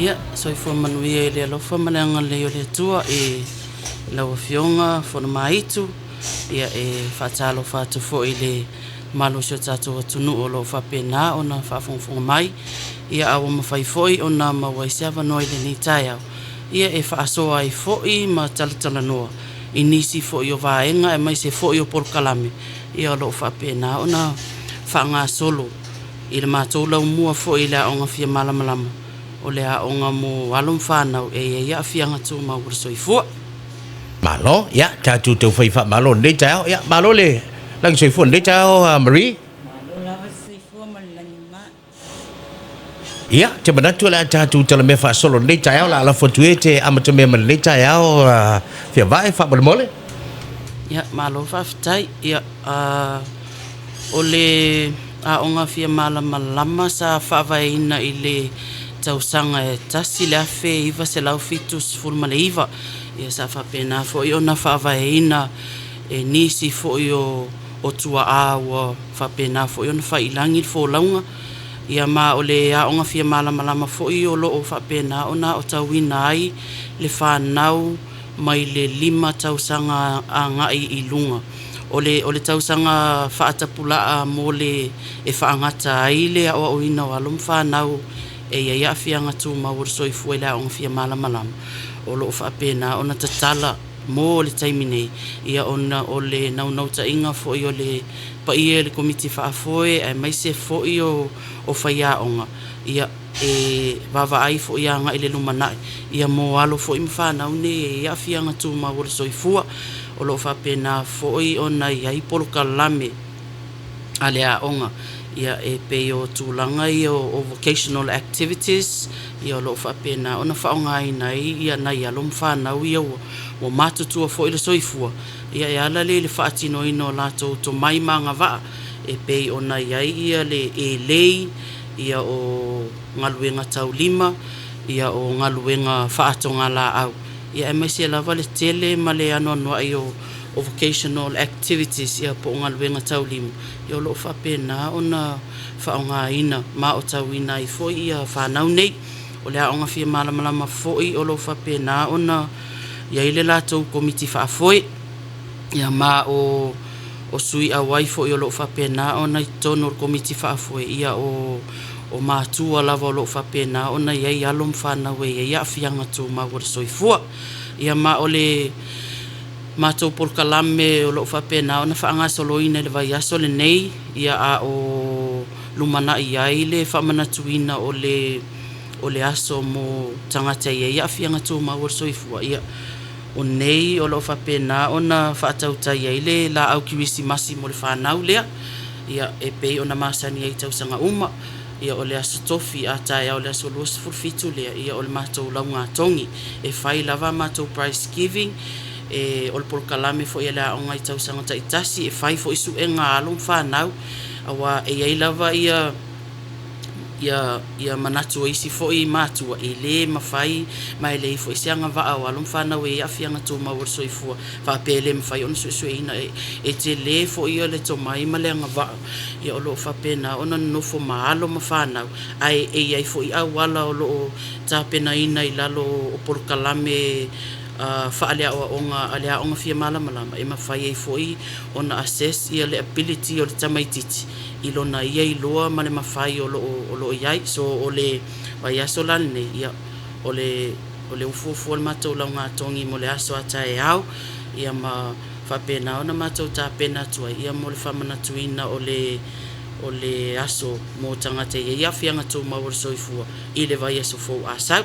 Ia, soifua manuia i le alofa ma le agalelei o le Atua i lau Afioga Fonomaitu. Ia, e faatalofa atu foi i le mamalu o si o tatou atunuu o lo o faapena ona faafogafoga mai. Ia, a ua mafai foi ona maua ai se avanoa i lenei taeao, ia e faasoa ai foi ma talatalanoa i nisi foi o vaega aemaise foi o polokalame ia o lo o faapena ona faagasolo i le matou laumua foi i le Aoga Fia Malamalama, o le aoga mo alo ma fanau e i ai aafiaga tumau o le soifua. Malo, ia, tatou taufai faamalo i lenei taeao. Ia, malo le lagi soifua i lenei taeao, Marie. Malo lava le soifua ma le lagi ma. Ia, ou te manatu o le a tatou talamea faasolo i lenei taeao, o le a lafo atu e te amatamea mai lenei taeao, Fiavae, faamolemole. Ia, malo faafetai. Ia, o le Aoga Fia Malamalama sa faavaeina i le tausaga e 1979, ia sa faapena foi ona faavaeina e nisi foi o tuaa ua faapena foi ona faiilagi le folauga. Ia ma o le Aoga Fia Malamalama foi o lo o faapena ona aotauina ai le fanau mai le 5 tausaga agai i luga. O le o le tausaga faatapulaa mo le e faagata ai le aoaoina o alo ma fanau e i ai aafiaga tumau o le soifua i le Aoga Fia Malamalama, o lo o faapena ona tatala mo le taimi nei, ia ona o le naunautaiga foi o le paia i le Komiti Faafoe aemaise foi o o faiaoga, ia e vaavaai foi agai i le lumanai, ia mo alo foi ma fanau nei e i ai aafiaga tumau o le soifua. O lo o faapena foi ona i ai polokalame a le aoga, ia e pei o tulaga ia o vocational activities, ia o lo o faapena ona faaaogaina ai ia nai alo ma fanau ia ua matutua foi le soifua, ia e ala lea i le faatinoina o latou tomai ma agavaa e pei ona i ai ia le elei, ia o galuega taulima, ia o galuega faatogalaau, ia aemaise lava le tele ma le anoanoai o vocational activities ia po o galuega taulima, ia o lo o faapena ona faaaogaina ma aotauina ai foi ia fanau nei. O le Aoga Fia Malamalama foi o lo o faapena ona i ai le latou Komiti Faafoe, ia ma o o sui auai foi o lo o faapena ona i totonu o le Komiti Faafoe, ia o o matua lava o lo o faapena ona i ai alo ma fanau e i ai aafiaga tumau o le soifua. Ia ma o le matou polokalame o lo o faapena ona faagasoloina i le vaiaso lenei, ia a o lumanai ai le faamanatuina o le o le aso mo tagata e i ai aafiaga tumau o le soifua, ia o nei o lo o faapena ona faatautai ai le laau kerisimasi mo le fanau lea, ia e pei ona masani ai i tausaga uma. Ia o le aso tofi a taeao i le aso 27 lea, ia o le matou laugatogi. E fai lava a matou prize giving, e o le polokalame foi a le aoga i tausaga taitasi, e fai foi suega a alo ma fanau, aua e i ai lava ia ia ia manatu o isi foi matua e le mafai ma e leai foi se agavaa o alo ma fanau e i ai aafiaga tumau o le soifua faapea e le mafai ona suesueina e e tele foi ia le tomai ma le agavaa ia o lo o faapena ona nonofo ma alo ma fanau ae e i ai foi auala o lo o tapenaina i lalo o polokalame faaleaoaoga a le Aoga Fia Malamalama e mafai ai foi ona assess ia le ability o le tamaitiiti i lona ia iloa ma le mafai o lo o o lo o i ai. So o le vaiaso la lenei, ia o le o le ufuufua o le matou laugatogi mo le aso a taeao, ia ma faapena ona matou tapena atu ai ia mo le faamanatuina o le o le aso mo tagata e i ai aafiaga tumau o le soifua i le vaiaso fou a sau.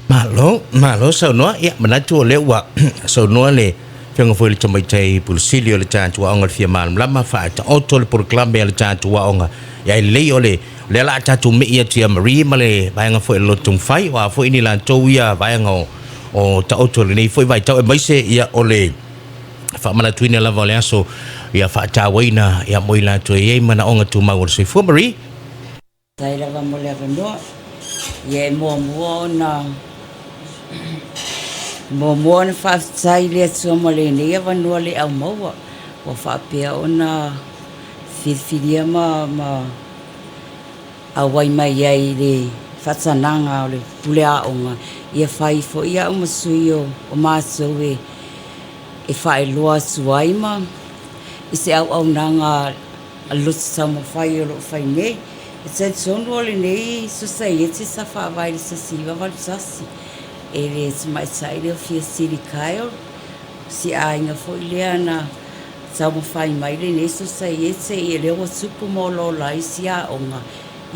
Malo, malo saunoa. Ia, manatu o lea ua saunoa le Afioga foi i le Tamaitai Pule Sili o le tatou Aoga o le Fia Malamalama, faataoto le polokalame a le tatou aoga. Ia, e lelei o le, o lea o le a tatou me'i atu ia Marie ma le vaega foi o le Lototaumafai, o a foi ni latou ia vaega o, o taoto i lenei foi vaitau, aemaise ia o le faamanatuina lava o le aso ia faatauaina ia mo i latou e i ai manaoga tumau o le soifua. Marie. Faafetai lava mo le avanoa. Ia e muamua ona muamua ona faafetai i le Atua mo lenei avanoa le au maua ua faapea ona filifilia ma ma auai mai ai i le. faatanaga o le pule aoga, ia fai foi au ma sui o matou e e faailoa atu ai ma i se auaunaga a le loto taumafai o lo o fai nei. E talitonu o lenei sosaiete sa faavae i le 1981 e le tamaitai lea o Fiasili Kyle, si aiga foi lea na taumafai mai lenei sosaiete, ia lea ua tupu ma olaola ai isi aoga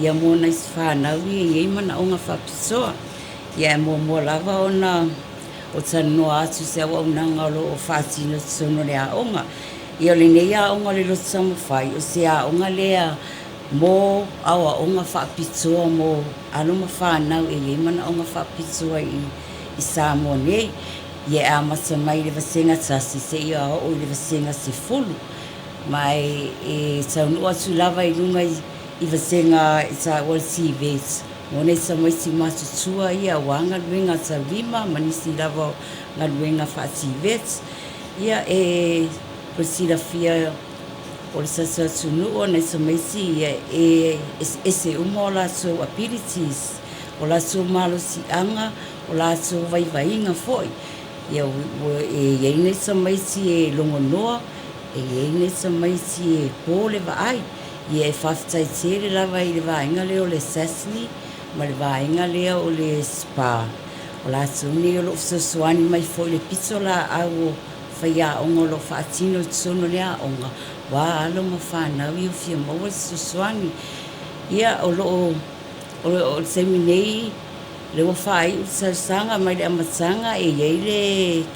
ia mo nai fanau ia e i ai manaoga faapitoa. Ia ae muamua lava ona o talanoa atu i se auaunaga o lo o faatino i totonu o le aoga. Ia o lenei aoga o le Loto Taumafai, o se aoga lea mo aoaoga faapitoa mo alo ma fanau e i ai manaoga faapitoa i Samoa nei. Ia e amata mai i le vasega 1 seia oo i le vasega 10. Ma e taunuu atu lava i luga i vasega e taua le TVET mo nai tamaiti matutua ia aua galuega taulima ma nisi lava o galuega faa-TVET. Ia e mo le silafia o le tatou atunuu o nai tamaiti ia e eseese uma o latou abilities, o latou malosiaga, o latou vaivaiga foi. Ia e i ai nai tamaiti e logonoa, e i ai nai tamaiti e po le vaai. Ia e faafetai tele lava i le vaega lea o le SASNI ma le vaega lea o le SPA. O latou nei o lo o fesoasoani mai foi i le pitolaau o faiaoga o lo o faatino i totonu o le aoga, aua alo ma fanau ia ua fia maua se fesoasoani. Ia o lo o o le taimi nei lea ua faaiu le tausaga mai le amataga e i ai le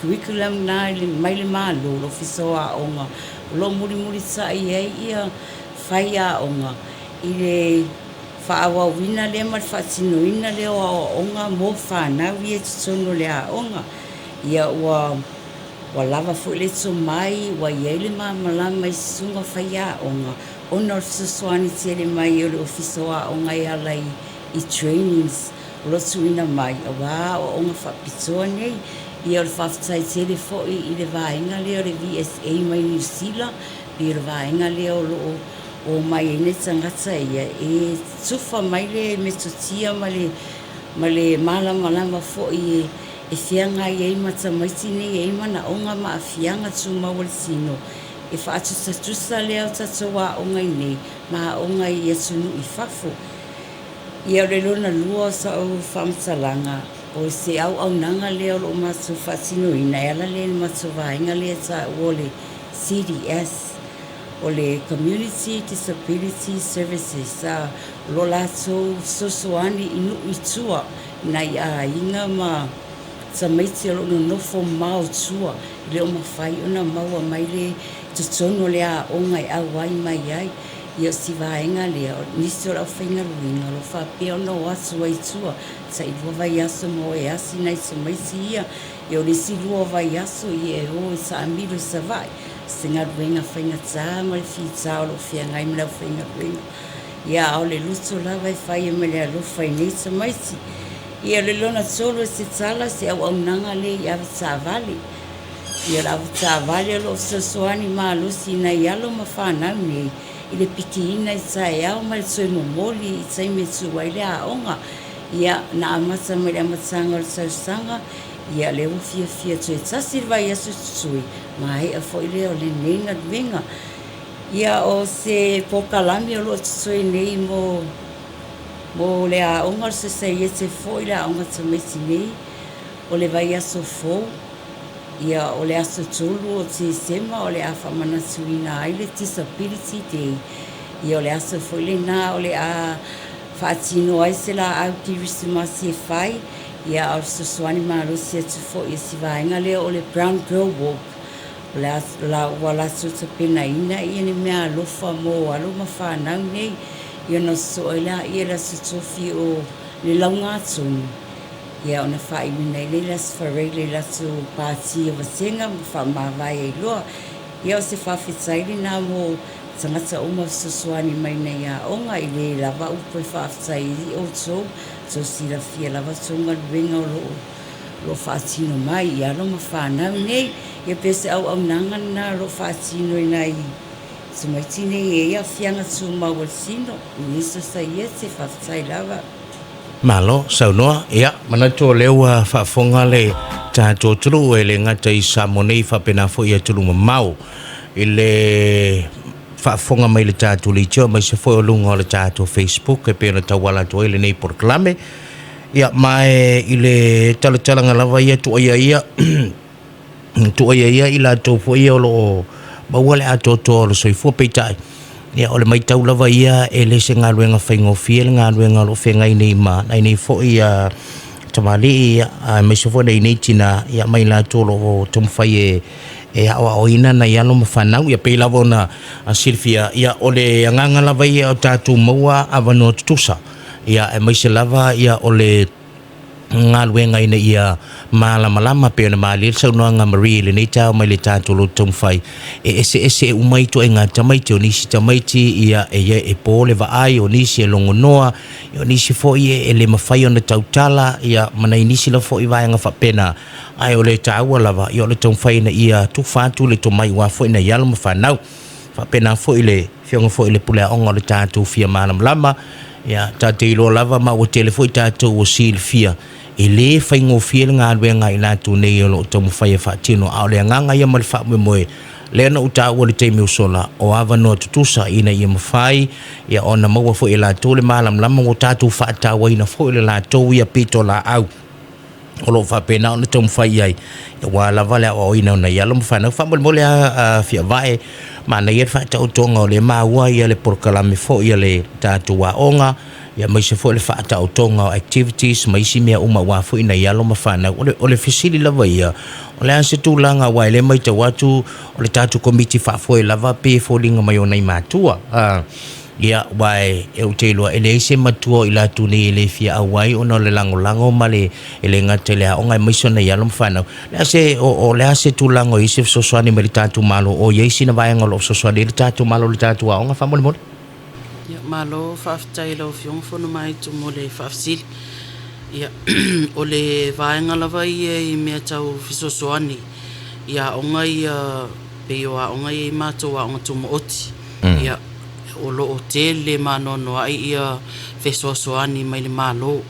curriculum lena mai le Malo, le Ofisa o Aoga o lo o mulimulitai ai ia faiaoga i le faaauauina lea ma le faatinoina lea o aoaoga mo fanau ia i totonu o le aoga. Ia ua lava foi le tomai, ua i ai le malamalama i susuga o faiaoga ona o le fesoasoani tele mai o le Ofisa o Aoga e ala i trainings o lo o tuuina mai aua aoaoga faapitoa nei. Ia o le faafetai tele foi i le vaega lea o le VSA mai Niu Sila, pei o le vaega lea o lo o omai ai nai tagata ia e tufa mai le metotia ma le malamalama foi e feagai ai ma tamaiti nei e i ai manaoga ma aafiaga tumau o le tino, e faatusatusa lea o tatou aoga i inei ma aoga i atunuu i fafo. Ia o le lona lua o sau faamatalaga, o se auaunaga lea o lo o matou faatinoina e ala lea i le matou vaega lea e taua o le CDS, o le Community Disability Services, o lo o latou fesoasoani i nuu i tua i nai aiga ma tamaiti o lo o nonofo mamao i tua e le o mafai ona maua mai le totonu o le aoga e auai mai ai. Ia o si vaega lea, o nisi o le aufaigaluega o lo o faapea ona o atu ai i tua tai 2 vaiaso ma o e asi nai tamaiti ia. Ia o le isi 2 vaiaso ia e o e taamilo i Savaii, o se galuega faigata ma le fita o lo o feagai ma le aufaigaluega. Ia a o le loto lava e fai ai ma le alofa i nei tamaiti. Ia o le lona tolu o se tala, se auaunaga lea i avetaavale. Ia o le avetaavale o lo o fesoasoani malosi i nai alo ma fanau nei i le pikiina i taeao ma le toe momoli i taimi e tuu ai le aoga. Ia na amata mai le amataga o le tausaga, ia lea ua fiafia toe tasi le vaiaso totoe, maea foi lea o lenei galuega. Ia o se polokalame o lo o totoe nei mo le aoga o le Sosaiete foi le aoga a tamaiti nei, o le vaiaso fou, ia o le aso 3 o Tesema o le a faamanatuina ai le Disability Day. Ia o le aso foi lena o le a faatino ai se laau kerisimasi e fai, ia a o le fesoasoani malosi atu foi e si vaega lea o le Brown Girl Walk. O le a ua latou tapenaina ia ni meaalofa mo alo ma fanau nei, ia ona sosoo ai lea i le aso tofi o le laugatonu, ia ona faaiuina ai lea i le aso Faraile i latou pati o vasega ma faamavae ai loa. Ia o se faafetai lena mo tagata uma fesoasoani mai nei aoga, e le lava upu e faafetai ai outou, tou silafia lava tou galuega o lo o faatino mai i alo ma fanau nei. Ia pe o se auaunaga lena o lo o faatino i nai tamaiti nei e i ai aafiaga tumau o le tino i lenei sosaiete. Faafetai lava. Malo saunoa. Ia, manatu o lea ua faafofoga le tatou atunuu e le gata i Samoa nei faapena foi i atunuu mamao i le faafofoga mai i le tatou leitio aemaise foi o luga o le tatou Facebook e pei ona tauala atu ai lenei polokalame. Ia, ma e i le talatalaga lava ia tuaia ia tuaia ia i latou foi ia o lo o maua le atoatoa o le soifua. Peitai, ia, o le matau lava ia e le se galuega faigofie le galuega o lo o feagai nei ma nai nei foi tamalii, ia, aemaise foi nai nei tinā, ia, ma i latou o lo o taumafai e e aoaoina nai alo ma fanau. Ia pei lava ona silafia, ia, o le agaga lava ia o tatou maua avanoa tutusa, ia, aemaise lava ia o le galuega ina ia malamalama pei ona malie le saunoaga a Marie i lenei taeao mai le tatou lotu taumafai e eseese uma ituaiga tamaiti. O nisi tamaiti ia e ia e po le vaai, o nisi e logonoa, o nisi foi e le mafai ona tautala, ia ma nai nisi lava foi vaega faapena. Ae o le taua lava ia o le taumafai ina ia tufa atu le tomai aua foi nai alo ma fanau. Faapena foi le afioga foi i le pule aoga o le tatou fia malamalama, ia tatou te iloa lava ma ua tele foi tatou ua silafia e le faigofie le galuega a i latou nei o lo o taumafai e faatino. A o le agaga ia ma le faamoemoe lea na ou taua i le taimi ua sola, o avanoa tutusa ina ia mafai ia ona maua foi e latou le malamalama ua tatou faatauaina foi le latou ia pitolaau o lo o faapena ona taumafai i ai aua lava le aoaoina o nai alo ma fanau. Faamolemole a Fiavae, manaia le faataotoga o lea maua ia le polokalame foi a le tatou aoga, ia aemaise foi le faataotoga o activities ma isi mea uma aua foi nai alo ma fanau. O le fesili lava ia, o le a se tulaga aua e le matau atu o le tatou komiti faafoe lava pe foliga mai o nai matua. Ia, aua e ou te iloa e leai se matua o i latou nei e le fia auai ona o le lagolago ma le e le gata i le aoga aemaise ona i alo ma fanau. Le a se, o, o le a se tulaga o i ai se fesoasoani mai le tatou Malo o i ai sina vaega o lo o fesoasoani ai le tatou Malo i le tatou aoga faamolemole? Ia, malo faafetai i lau Afioga Fonomaaitu mo le faafesili. Ia, o le vaega lava ia i mea tau fesoasoani i aoga ia pei o aoga ia i matou aoga tumaoti. Ia, o lo o tele ma anoanoai ia fesoasoani mai le Malo,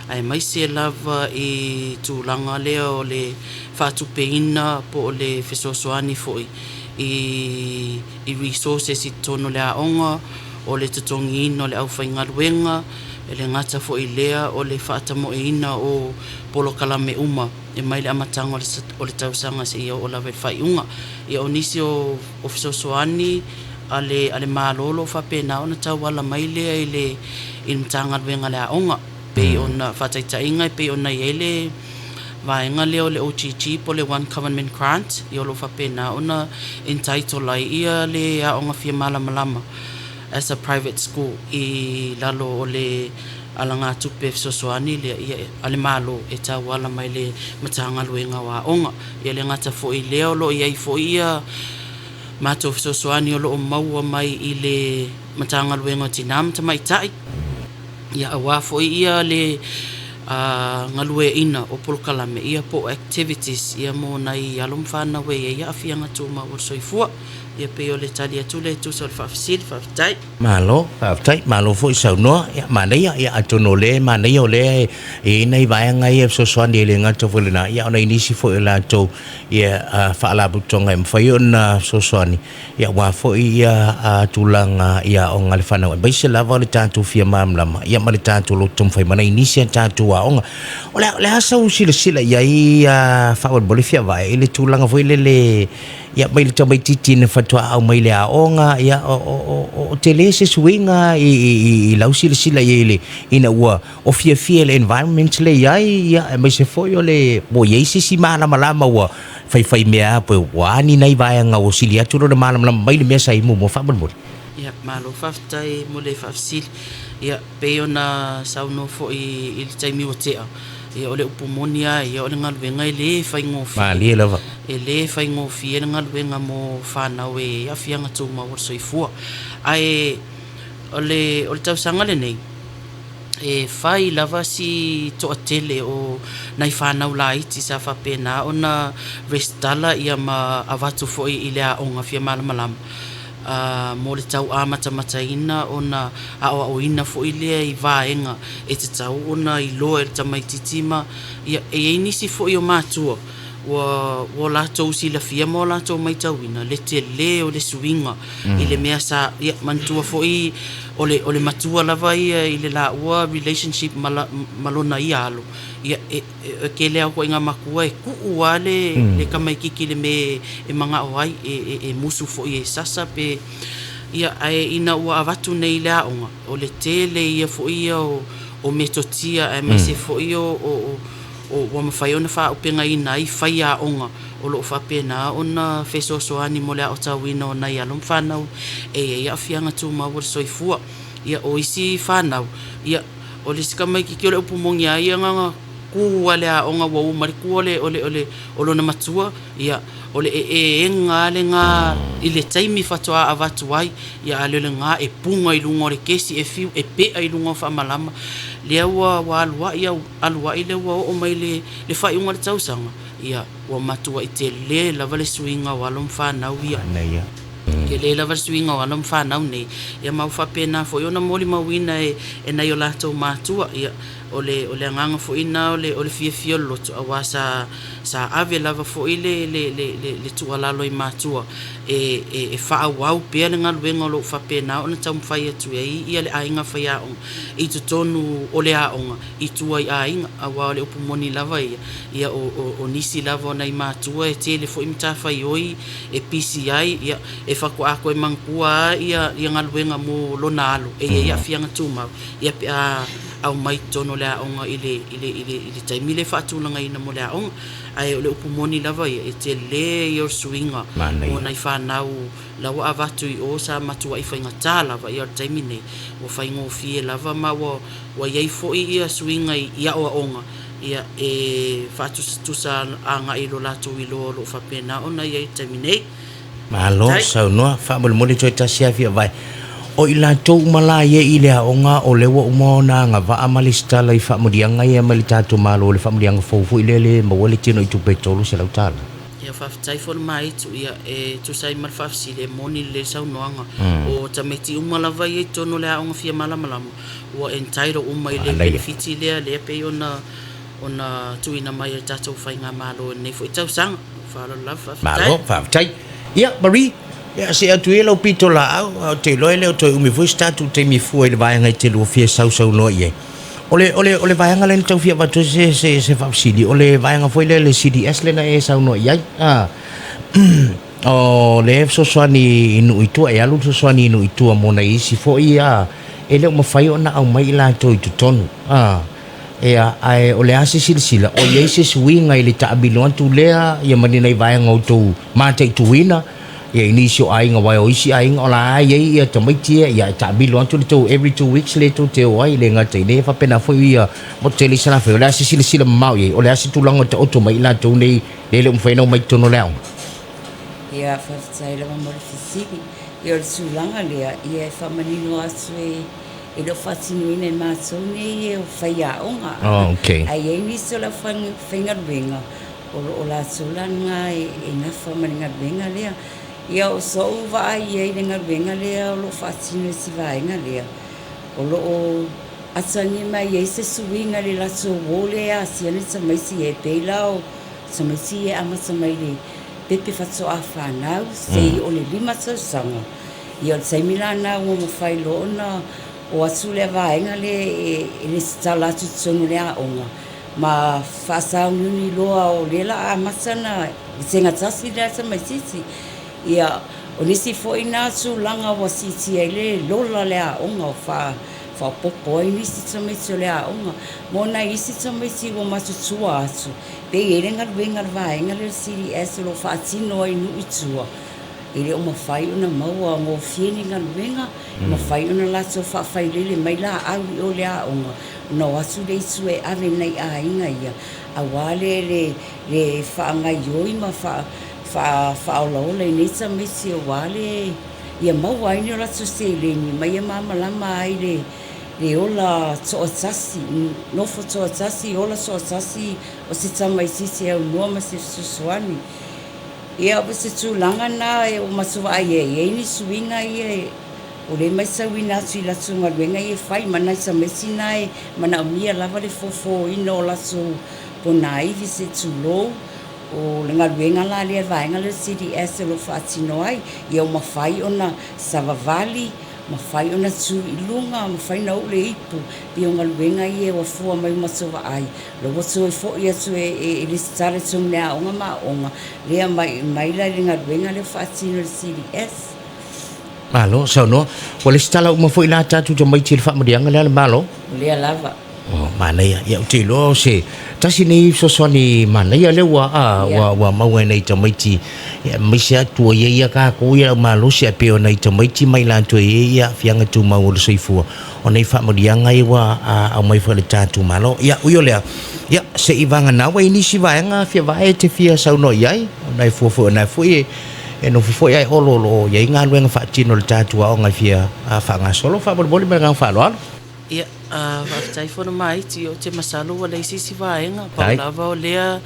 aemaise lava i tulaga lea o le faatupeina po o le fesoasoani foi i i resources i totonu o le aoga, o le totogiina o le aufaigaluega, e le gata foi i lea o le faatamoeina o polokalame uma e mai le amataga o le tausaga seia oo lava i le faaiuga. Ia o nisi o fesoasoani a le a le Malo o lo o faapena ona tauala mai lea i le i le Matagaluega a le Aoga. Pei ona faataitaiga e pei ona i ai le vaega lea o le OGG po o le One Government Grant, ia o lo o faapena ona entitle ai ia le Aoga Fia Malamalama as a private school i lalo o le alagatupe fesoasoani lea ia a le Malo e tauala mai le Matagaluega o Aoga. Ia le gata foi i lea o lo o i ai foi ia matou fesoasoani o lo o maua mai i le Matagaluega o Tinā ma Tamaitai, ia aua foi ia le galueaiina o polokalame ia po o activities ia mo nai alo ma fanau e i ai aafiaga tumau o le soifua. Ia pei o le tali atu lea e tusa o le faafesili. Faafetai. Malo, faafetai, malo foi saunoa, ia manaia, ia atonu o lea e manaia o lea e i ai nai vaega ia e fesoasoani e le gata foi i lena, ia ona i nisi foi o latou ia faalapotopotoga e mafai ona fesoasoani, ia aua foi ia tulaga i aoga a le fanau, aemaise lava o le tatou fia malamalama, ia ma le tatou loto taumafai ma nai nisi a tatou aoga. O le a, o le a sau silasila i ai faamolemole Fiavae i le tulaga foi lele Ia, mai le tamaitiiti na faatoa au mai le aoga, ia, o, o, o, o tele se suiga i, i, i, i lau silasila i ai le, ina ua o fiafia i le environment le i ai, ia, aemaise foi o le, ua i ai se isi malamalama ua faifai mea pe ua a ni nai vaega ua sili atu lona malamalama mai le mea sa i muamua faamolemole. Ia, malo faafetai mo le faafesili. Ia, pei ona saunoa foi i le taimi ua tea, Ia, o le upu moni lava ia, o le galuega e le faigofie. Malie lava. E le faigofie le galuega mo fanau e aafiaga tumau o le soifua. Ae o le, o le tausaga lenei, e fai lava si toatele o nai fanau laiti sa faapena ona resitala ia ma avatu foi i le aoga fia malamalama. mo le tau amatamataina ona aoaoina foi lea i vaega e tatau ona iloa e le tamaitiiti ma ia e i ai nisi foi o matua ua ua latou silafia ma ua latou matauina le tele o le suiga i le mea sa ia manatua foi o le o le matua lava ia i le laua relationship ma la ma lona ia alo ia e e tele lava o ituaiga matua e tuu lava le le tamaitiiti i le mea e manao ai e e e musu foi e sasa pe ia ae ina ua avatu nei i le aoga o le tele ia foi ia o o metotia aemaise foi o o o ua mafai ona faaaupegaina ai faiaoga o lo o faapena ona fesoasoani mo le aotauina o nai alo ma fanau e i ai aafiaga tumau o le soifua. Ia, o isi fanau, ia, o le isi tamaitiiti o le upu moni lava ia na ona tu lava i le aoga ua uma le tu o le, o le, o le, o lona matua, ia, o le eeega lava lena i le taimi faatoa avatu ai, ia a le o lena e puna i luga o le kesi, e fiu e pea i luga o faamalama. Lea ua, ua alu ai, alu ai lea ua oo mai le, le faaiuga o le tausaga, ia, ua matuai tele lava le suiga o alo ma fanau ia. Manaia. Tele lava le suiga o alo ma fanau nei, ia ma ua faapena foi ona molimauina e, e nai o latou matua. Ia, o le, o le agaga foi lena o le, o le fiafia o le loto, aua sa, sa ave lava foi le, le, le, le, le tuualalo i matua e, e, e faaauau pea le galuega o lo o faapena ona taumafai atu ai ia le aiga faiaoga i totonu o le aoga i tua i aiga, aua o le upu moni lava ia, ia o, o, o nisi lava o nai matua e tele foi matafaioi e pisi ai, ia, e faatoa toe manatua lava ia, ia galuega mo lona alo e i ai aafiaga tumau, ia pe a aumai i totonu o le aoga i le, i le, i le, i le taimi lea e faatulagaina mo le aoga. Ae o le upu moni lava ia, e tele ia o le suiga mo nai fanau la ua avatu i o sa matuai faigata lava, ia o le taimi nei, ua faigofie lava ma ua, ua i ai foi ia suiga i aoaoga, ia, e faatusatusa agai i lo latou iloa o lo o faapena ona i ai i le taimi nei. Malo Faafetai. saunoa, faamolemole toe tasi lava fia vae. O i latou uma la ia i le aoga o lea ua uma ona agavaa ma lesitala i faamanuiaga ia mai le tatou Malo, le faamanuiaga fou foi lea le maua le tino i tupe e $300. Ia faafetai foi le maaitu, ia e tusa ai ma le faafesili, e moni lelei le saunoaga. O tamaiti uma lava ia i totonu o le aoga fia malamalama, ua entitle uma i le penefiti lea, lea pei ona ona tuuina mai e le tatou faigamalo i lenei foi tausaga. Faaaloalo lava, faafetai. Malo, faafetai. Ia, Marie, ia see atu ia lau pitolaau, ou te iloa e le o toe umi foi se tatou taimi fua i le vaega e te lua fia sausaunoa i ai. O le, o le, o le vaega lea na tau fia avatu ai se, se, se faafesili, o le vaega foi lea le CDS lea na e saunoa i ai. Ah, o le fesoasoani i nuu i tua, e alu le fesoasoani i nuu i tua mo nai isi foi, ah, e le o mafai ona aumai i latou i totonu. Ah, Ea, ae o le a se silasila, o i ai se suiga i le taamilo atu lea, ia ma ni nai vaega o tou mataituina, ia i nisi o aiga, aua o isi aiga o la e i ai ia tamaiti ia, ia e taamilo atu le tou every 2 weeks lea tou te o ai, e le gata i lea, e faapena foi ia motu tele i Salafai. O le a se silasila mamao i ai? O le a se tulaga o taoto mai i latou nei lea e le o mafai ona omai i totonu o le aoga? Ia, faafetai lava mo le fesili. Ia, o le tulaga lea, ia e faamanino atu e E le o faatinoina e matou nei e o faiaoga. Oh, okay. Ae i ai nisi o le aufaigaluega o lo o latou la lena e nafa ma le galuega lea. Ia o so'u vaai i ai i le galuega lea o lo o faatino e si vaega lea, o lo o atagi mai ai se suiga i le latou o lea e asia le tamaiti e pei la o tamaiti ia e amata mai le pepe faatoa fanau seia o le 5 tausaga. Ia o le taimi la lena ua mafai loa ona o atu lea vaega lea e lesitala atu i totonu o le aoga ma faasauniuni loa o lea la a amata ona tegatasi lea tamaitiiti. Ia o nisi foi na tulaga ua siitia ai le lola o le aoga o faaopoopo ai nisi tamaiti o le aoga mo nai isi tamaiti ua matutua atu pe i ai le galuega a le vaega lea o le CDS o lo o faatino ai i nuu i tua. E le o mafai ona maua gofie ni galuega, e mafai ona latou faafailele mai laau i o le aoga, ona o atu lea i tua e ave i nai aiga ia, aua le le le faagaoioi ma faaolaola i nei tamaiti aua le ia maua ai ni o latou seleni ma ia malamalama ai le le ola toatasi, nofo toatasi, ola toatasi o se tamaitiiti e aunoa ma se fesoasoani. Ia o se tulaga lena e ua matou vaai ai e i ai ni suiga ia e o lea e matauina atu i latou galuega ia e fai ma nai tamaiti na e manaomia lava le fofōina o latou ponaivi se i tulou. O le galuega la lea a le vaega lea o le CDS o lo o faatino ai, ia ua mafai ona savavali, mafai ona tu i luga, mafai ona uu le ipu, pei o galuega ia ua fua mai ua matou vaai, la ua toe foi atu e lesitala i totonu o le aoga ma aoga, lea mai mai la i le galuega lea ua faatino e le CDS. Malo saunoa. Ua lesitala uma foi la tatou tamaiti i le faamanuiaga lea a le Malo? O lea lava. Oh, manaia. Ia, ou te iloa o se tasi nei fesoasoani manaia lea ua, a, ua, ua maua e nai tamaiti, ia, aemaise atu ua i ai ia tatou ia lau malosi ae pei o nai tamaiti ma i latou e i ai ia aafiaga tumau o le soifua, o nei faamanuiaga ia ua aumai foi e le tatou Malo. Ia, ui o lea, ia, se i vagana ua i ai nisi vaega fia vae e te fia saunoa i ai, ona e fua foi o na foi e, e nofo foi ae olo o lo o i ai galuega faatino a le tatou aoga e fia faagasolo. Faamolemole ma le agaga faaaloalo. Ia, faafetai Fonomaiti, ou te masalo ua leai se isi vaega, pau lava o lea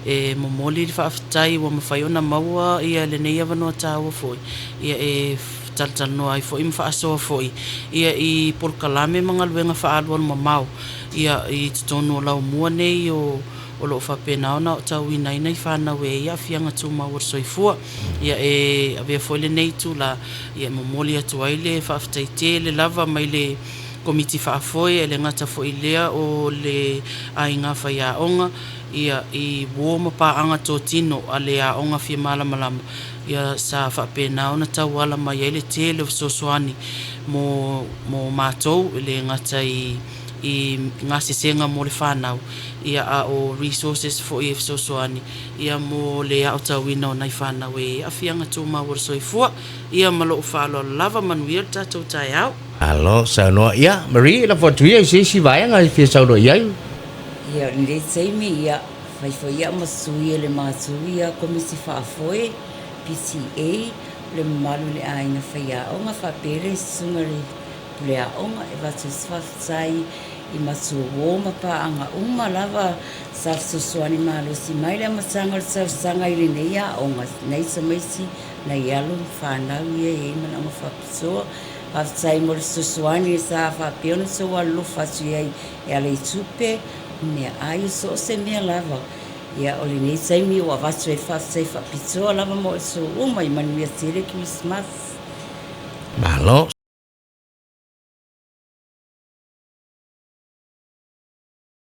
e momoli le faafetai ua mafai ona maua ia lenei avanoa taua foi, ia e talatalanoa ai foi ma faasoa foi ia i polokalame ma galuega faaalualu mamao ia i totonu o laumua nei o o lo o faapena ona aotauina ai nai fanau e i ai aafiaga tumau o le soifua. Ia e avea foi lenei itula ia e momoli atu ai le faafetai tele lava mai le Komiti Faafoe e le gata foi i lea o le aiga faiaoga ia i uo ma paaga totino a le Aoga Fia Malamalama ia sa faapena ona tauala mai ai le tele o fesoasoani mo mo matou e le gata i i gasesega mo le fanau ia a o resources foi e fesoasoani ia mo le aotauina o nai fanau e aafiaga tumau o le soifua. Ia ma lou faaaloalo lava, manuia le tatou taeao. Malo saunoa. Ia, Marie, lafo atu ia i se isi vaega e fia saunoa i ai. Ia, o lenei taimi, ia, fai foi au ma sui o le matou ia Komiti Faafoe, PTA, o le mamalu i le aiga faiaoga faapea le susuga i le Pule Aoga e avatu ai se faafetai i matua uo ma paaga uma lava sa fesoasoani malosi mai le amataga o le tausaga i lenei aoga nai tamaiti nai alo ma fanau ia e i ai manaoga faapitoa. Faafetai mo le fesoasoani sa faapea ona tou alolofa atu i ai e ala i tupe, meaai, o so o se mea lava. Ia, o lenei taimi ua avatu ai le faafetai faapitoa lava mo outou uma i manuia tele Kerisimasi. Malo.